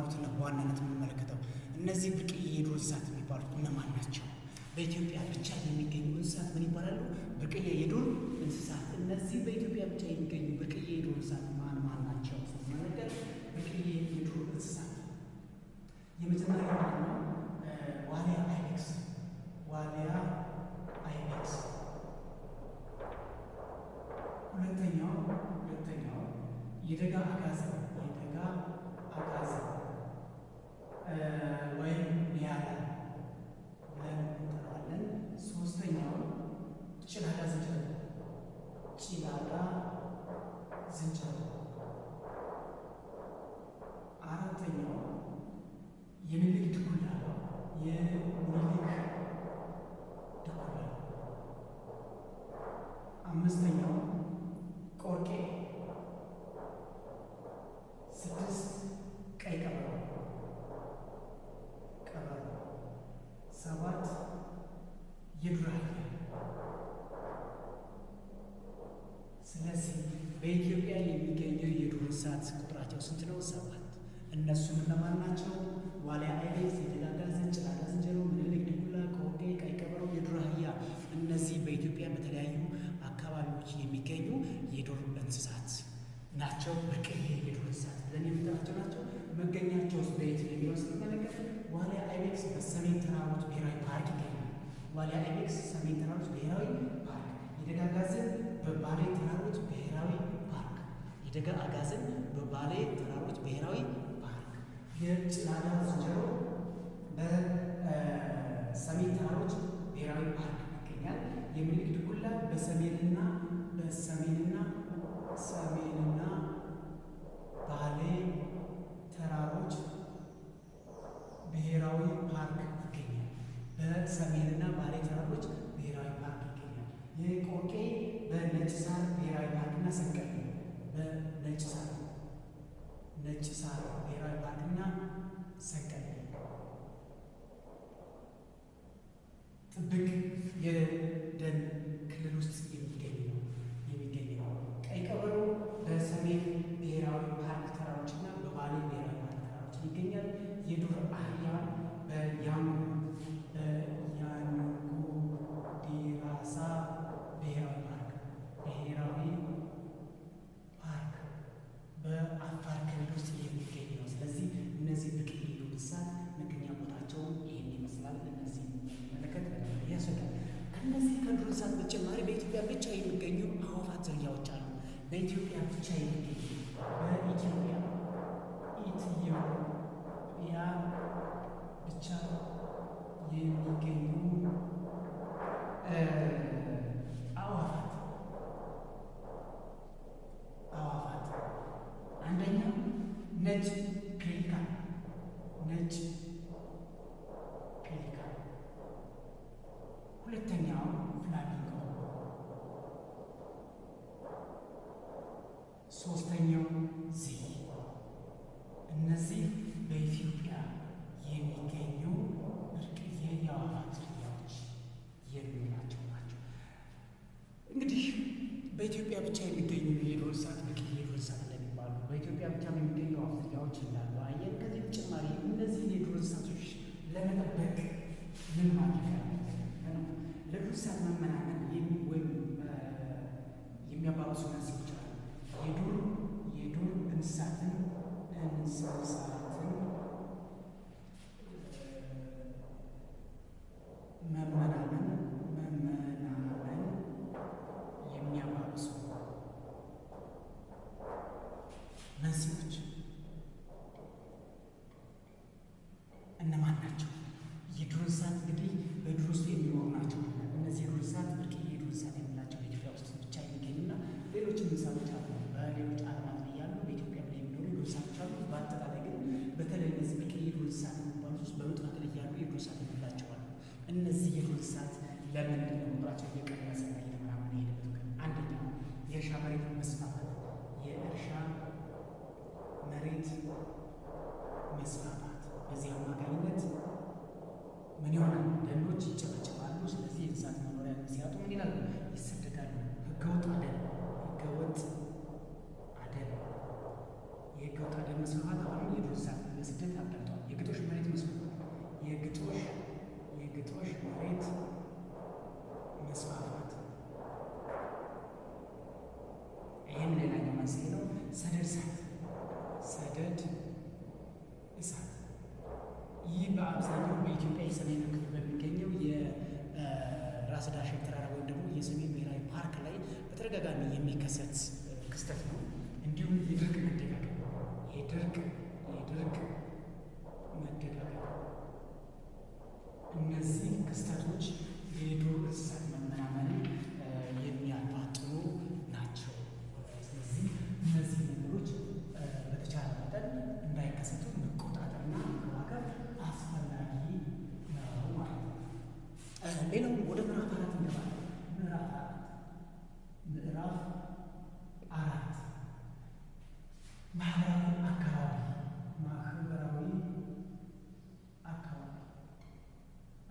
የሚባሉትን ነው በዋናነት የምንመለከተው። እነዚህ ብርቅዬ የዱር እንስሳት የሚባሉት እነማን ናቸው? በኢትዮጵያ ብቻ የሚገኙ እንስሳት ምን ይባላሉ? ብርቅዬ የዱር እንስሳት። እነዚህ በኢትዮጵያ ብቻ የሚገኙ ብርቅዬ የዱር እንስሳት ማን ማን ናቸው ስንመለከት ብርቅዬ የዱር እንስሳት የመጀመሪያው ማን ነው? ዋሊያ ibex፣ ዋሊያ ibex። ሁለተኛው የደጋ አጋዘን፣ የደጋ አጋዘን ወይም ኒያላ ብለን እንጠራዋለን። ሶስተኛው ጭላዳ ዝንጀሮ፣ ጭላዳ ዝንጀሮ። አራተኛው የሚኒልክ ድኩላ፣ የሚኒልክ ድኩላ። አምስተኛው ቆርቄ፣ ስድስት ቀይ ቀበሮ ቀበሮ፣ ሰባት የዱር አህያ። ስለዚህ በኢትዮጵያ የሚገኘው የዱር እንስሳት ቁጥራቸው ስንት ነው? ሰባት። እነሱም እነማን ናቸው? ዋሊያ ibex፣ የደጋ አጋዘን፣ ጭላዳ ዝንጀሮ፣ ምኒልክ ድኩላ፣ ቆርቄ፣ ቀይ ቀበሮ፣ የዱር አህያ። እነዚህ በኢትዮጵያ በተለያዩ አካባቢዎች የሚገኙ የዱር እንስሳት ናቸው። ብርቅዬ የዱር እንስሳት ብለን የምንጠራቸው ናቸው። መገኛቸውስ በየት ነው የሚለውን ስንመለከት ዋሊያ ibex በሰሜን ተራሮች ብሔራዊ ፓርክ ይገኛል። ዋሊያ ibex ሰሜን ተራሮች ብሔራዊ ፓርክ። የደጋ አጋዘን በባሌ ተራሮች ብሔራዊ ፓርክ። የደጋ አጋዘን በባሌ ተራሮች ብሔራዊ ፓርክ። የጭላዳ ዝንጀሮ በሰሜን ተራሮች ብሔራዊ ፓርክ ይገኛል። የሚኒልክ ድኩላ በሰሜንና ሰሜንና ባሌ ተራሮች ብሔራዊ ፓርክ ይገኛል። በሰሜንና ባሌ ተራሮች ብሔራዊ ፓርክ ይገኛል። የቆርቄ በነጭ ሳር ብሔራዊ ፓርክና ሰንቀሌ፣ በነጭ ሳር ነጭ ሳር ብሔራዊ ፓርክና ሰንቀሌ ጥብቅ የደን ክልል ውስጥ የሚገኝ ነው። ቀይ ቀበሮ በሰሜን ብሔራዊ ፓርክ ተራሮችና በባሌ ብሔራዊ ፓርክ ተራሮች ይገኛል። የዱር አህያ በያንጉ ዲራሳ ብሔራዊ ፓርክ በአፋር ክልል ውስጥ የሚገኝ ነው። ስለዚህ እነዚህ ብርቅዬ የዱር እንስሳት መገኛ ቦታቸው ይህን ይመስላል። እነዚህ መመለከት ያስፈልጋል። ከእነዚህ ከዱር እንስሳት በተጨማሪ በኢትዮጵያ ብቻ የሚገኙ አዕዋፋት ዝርያዎች አሉ። በኢትዮጵያ ብቻ የሚገኙ በኢትዮጵያ ኢትዮጵያ ብቻ የሚገኙ አዕዋፋት አንደኛ ነጭ pelican፣ ነጭ pelican፣ ሁለተኛው flamingo፣ ሶስተኛው ዝይ። እነዚህ በኢትዮጵያ የሚገኙ ብርቅዬ የአዕዋፋት ዝርያዎች የምንላቸው ናቸው። እንግዲህ በኢትዮጵያ ብቻ የሚገኙ የዱር እንስሳት ብርቅዬ የዱር እንስሳት እንደሚባሉ በኢትዮጵያ ብቻ የሚገኙ አዕዋፍ ዝርያዎች እንዳሉ አየን። ከዚህ በተጨማሪ እነዚህን የዱር እንስሳቶች ለመጠበቅ ምን ማድረግ አለብን? ለዱር እንስሳት መመናመን ወይም የሚያባብሱ መንስኤዎች አሉ። የዱር እንስሳትን መመናመን የሚያባብሱ መንስኤዎች እነማን ናቸው? የዱር እንስሳት እንግዲህ በዱር ውስጥ የሚኖሩ ናቸው። እነዚህ የዱር እንስሳት ብርቅዬ የዱር እንስሳት የምንላቸው በኢትዮጵያ ውስጥ ብቻ የሚገኙና ሌሎችም እንስሳቶች አሉ። በሌሎች ዓለማት ላይ ያሉ በኢትዮጵያ ላይ የሚኖሩ የዱር እንስሳቶች አሉ። በአጠቃላይ ግን በተለይ እነዚህ ብርቅዬ የዱር እንስሳት የሚባሉት ውስጥ በመጥፋት ላይ ያሉ የዱር እንስሳት የምንላቸው አሉ። እነዚህ የዱር እንስሳት ለምንድን ነው ቁጥራቸው እየቀነሰና እየተመናመነ የሄደበት ምክንያት? አንደኛው የእርሻ መሬት መስፋፋት፣ የእርሻ መሬት መስፋፋት። በዚህ አማካኝነት ምን ይሆናል? ደኖች ይጨፈጨፋሉ። ስለዚህ የእንስሳት መኖሪያ ሲያጡ ምን ይላሉ? ይሰደዳሉ። ህገወጥ አደን፣ ህገወጥ አደን፣ የህገወጥ አደን መስፋፋት አሁንም የዱር እንስሳት ለስደት ይህ በአብዛኛው በኢትዮጵያ የሰሜን ክፍል በሚገኘው የራስ ዳሸን ተራራ ወይም ደግሞ የሰሜን ብሔራዊ ፓርክ ላይ በተደጋጋሚ የሚከሰት ክስተት ነው። እንዲሁም የድርቅ መደጋገም የድርቅ መደጋገም እነዚህ ክስተቶች የዱር እንስሳት መመናመንን የሚያፋጥኑ ናቸው። ስለዚህ እነዚህ ነገሮች በተቻለ መጠን እንዳይከሰቱ መቆጣጠርና መንከባከብ አስፈላጊ ነው ማለት ነው። ሌላው ወደ ምዕራፍ 4 እንገባለን። ምዕራፍ 4 ማህበራዊ አካባቢ ማህበራዊ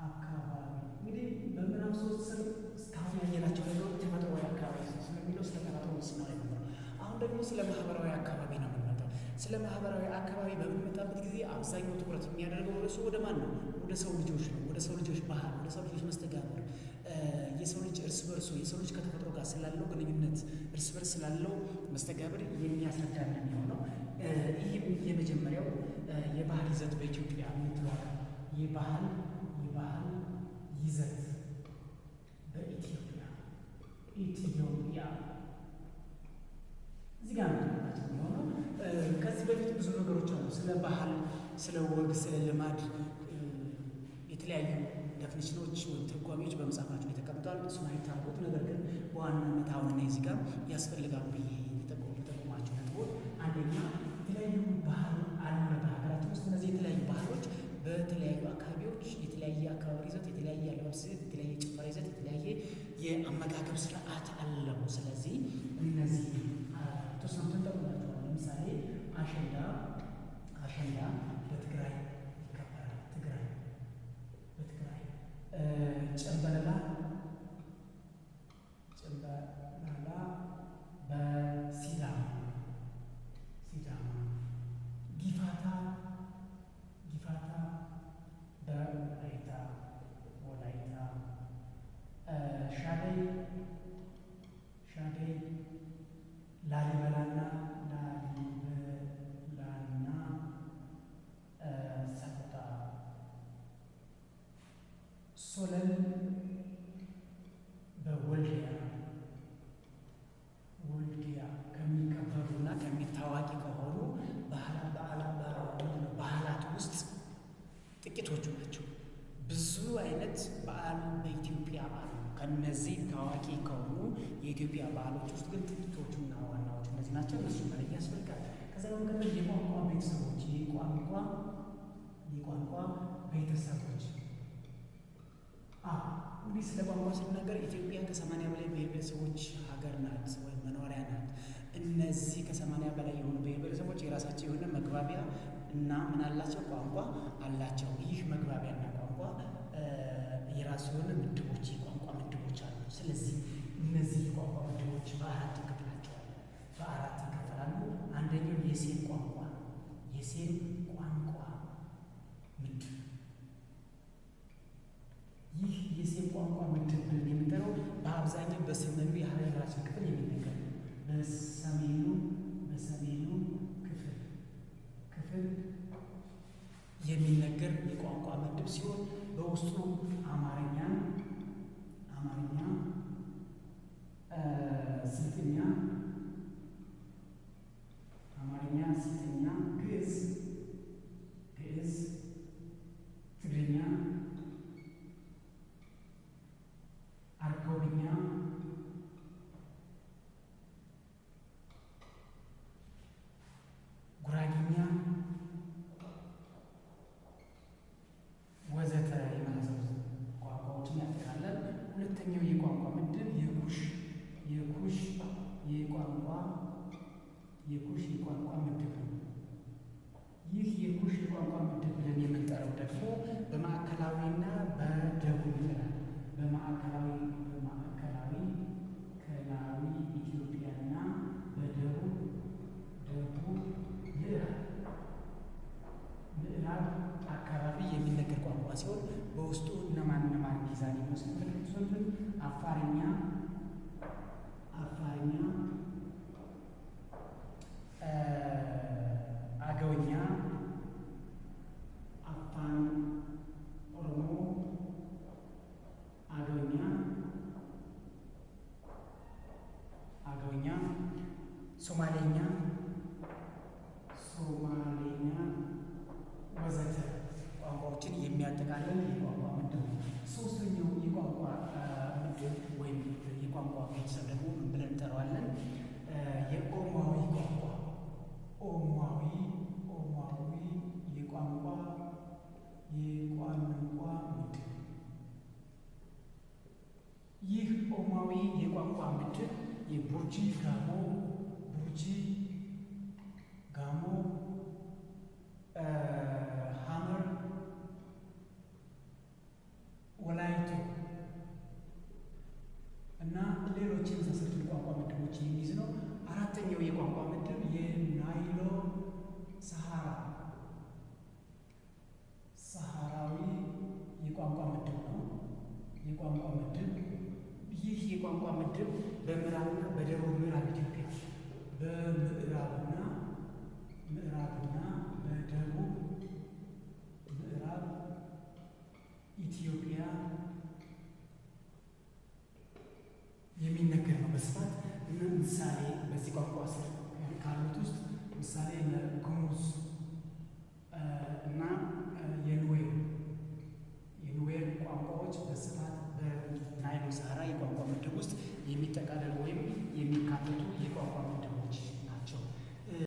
አካባቢ እንግዲህ በምዕራፍ 3 ስር እስካሁን ያየናቸው ነገሮች ተፈጥሯዊ አካባቢ ስለሚለው ስለ ተፈጥሮ ስናወራ ነበር። አሁን ደግሞ ስለ ማህበራዊ አካባቢ ነው የምንመጣው። ስለ ማህበራዊ አካባቢ በምንመጣበት ጊዜ አብዛኛው ትኩረት የሚያደርገው ርዕሱ ወደ ማን ነው? ወደ ሰው ልጆች ነው። ወደ ሰው ልጆች ባህል፣ ወደ ሰው ልጆች መስተጋብር፣ የሰው ልጅ እርስ በርሱ የሰው ልጅ ከተፈጥሮ ጋር ስላለው ግንኙነት፣ እርስ በርስ ስላለው መስተጋብር የሚያስረዳ ነው የሚሆነው። ይህም የመጀመሪያው የባህል ይዘት በኢትዮጵያ የምትለዋ የባህል ይዘት በኢትዮጵያ ኢትዮጵያ እዚህ ጋር ነው ትኩረታችን የሚሆነው። ከዚህ በፊት ብዙ ነገሮች አሉ። ስለ ባህል፣ ስለ ወግ፣ ስለ ልማድ የተለያዩ definition ኦች ወይም ትርጓሜዎች በመጽሐፋቸው ላይ ተቀምጠዋል። እሱን አይታወቁት። ነገር ግን በዋናነት አሁን እኔ እዚህ ጋር ያስፈልጋሉ ብዬ የጠቆማቸው ነጥቦች አንደኛ የተለያዩ ባህል አሉ በሀገራችን ውስጥ። እነዚህ የተለያዩ ባህሎች በተለያዩ አካባቢዎች የተለያየ አካባቢ ይዘት፣ የተለያየ አለባበስ ይዘት፣ የተለያየ ጭፈራ ይዘት፣ የተለያየ የአመጋገብ ስርዓት አለው። ስለዚህ እነዚህ የተወሰኑትን ጠቁማቸዋል። ለምሳሌ አሸንዳ በትግራይ ይከበራል። በትግራይ ጨምበላላ በሲዳማ ሲዳማ፣ ጊፋታ በወላይታ ወላይታ፣ ሻደይ ላሊበላና ሰቆጣ፣ ሶለል በወልዲያ ወልዲያ ከሚከበሩና ከሚታዋቂ ከሆኑ ባህላት ውስጥ ጥቂቶቹ ናቸው። ብዙ አይነት በዓል በኢትዮጵያ አሉ። ከነዚህ ታዋቂ ከሆኑ የኢትዮጵያ ባህሎች ውስጥ ግን ጥቂቶቹና ዋናዎቹ እነዚህ ናቸው። እነሱ መለየት ያስፈልጋል። ከዛ በመቀጠል የቋንቋ ቤተሰቦች የቋንቋ ቤተሰቦች። እንግዲህ ስለ ቋንቋ ስንናገር ኢትዮጵያ ከ80 በላይ ብሔር ብሔረሰቦች ሀገር ናት ወይም መኖሪያ ናት። እነዚህ ከ80 በላይ የሆኑ ብሔር ብሔረሰቦች የራሳቸው የሆነ መግባቢያ እና ምን አላቸው? ቋንቋ አላቸው። ይህ መግባቢያና ቋንቋ የራሱ የሆነ ምድቦች የቋንቋ ምድቦች አሉ። ስለዚህ እነዚህ የቋንቋ ምድቦች በአራት እንከፍላቸዋለን። በአራት ይከፈላሉ። አንደኛው የሴም ቋንቋ ነው። የሴም ቋንቋ ምድብ። ይህ የሴም ቋንቋ ምድብ ብለን የምንጠራው በአብዛኛው በሰሜኑ የሀገራችን ክፍል የሚነገር ነው። በሰሜኑ ክፍል የሚነገር የቋንቋ ምድብ ሲሆን በውስጡ አማርኛ፣ ስልጥኛ፣ አማርኛ፣ ስልጥኛ፣ ግዕዝ፣ ትግርኛ፣ አርጎብኛ፣ ጉራጌኛ ወዘተ የመሳሰሉት ቋንቋዎችን ያጠቃልላል። ሁለተኛው የቋንቋ ምድብ የኩሽ የቋንቋ የኩሽ የቋንቋ ምድብ ነው። ይህ የኩሽ የቋንቋ ምድብ ብለን የምንጠራው ደግሞ በማዕከላዊና በደቡብ ይላል። በማዕከላዊ ከላዊ ኢትዮጵያና በደቡብ ደቡብ ምዕራብ አካባቢ የሚነገር ቋንቋ ሲሆን በውስጡ እነማን እነማን ይዛል የሚመስሉትን አፋርኛ፣ አገውኛ፣ አፋን ያጠቃለለ የቋንቋ ምድብ ነው። ሶስተኛው የቋንቋ ምድብ ወይም የቋንቋ ቤተሰብ ደግሞ ምን ብለን እንጠራዋለን? የኦሞአዊ ቋንቋ፣ ኦሞአዊ የቋንቋ ምድብ። ይህ ኦሞአዊ የቋንቋ ምድብ የቡርጂ ጋሞ፣ ቡርጂ ጋሞ፣ ሀመር፣ ወላይቶ እና ሌሎች የመሳሰሉትን ቋንቋ ምድቦች የሚይዝ ነው። አራተኛው የቋንቋ ምድብ የናይሎ ሰሃራ ሰሃራዊ የቋንቋ ምድብ ነው። የቋንቋ ምድብ፣ ይህ የቋንቋ ምድብ በምዕራብና በደቡብ ምዕራብ ኢትዮጵያ፣ በምዕራብና በደቡብ ምዕራብ ኢትዮጵያ የሚነገር ነው በስፋት። እና ምሳሌ በዚህ ቋንቋ ስር ካሉት ውስጥ ምሳሌ ጉሙዝ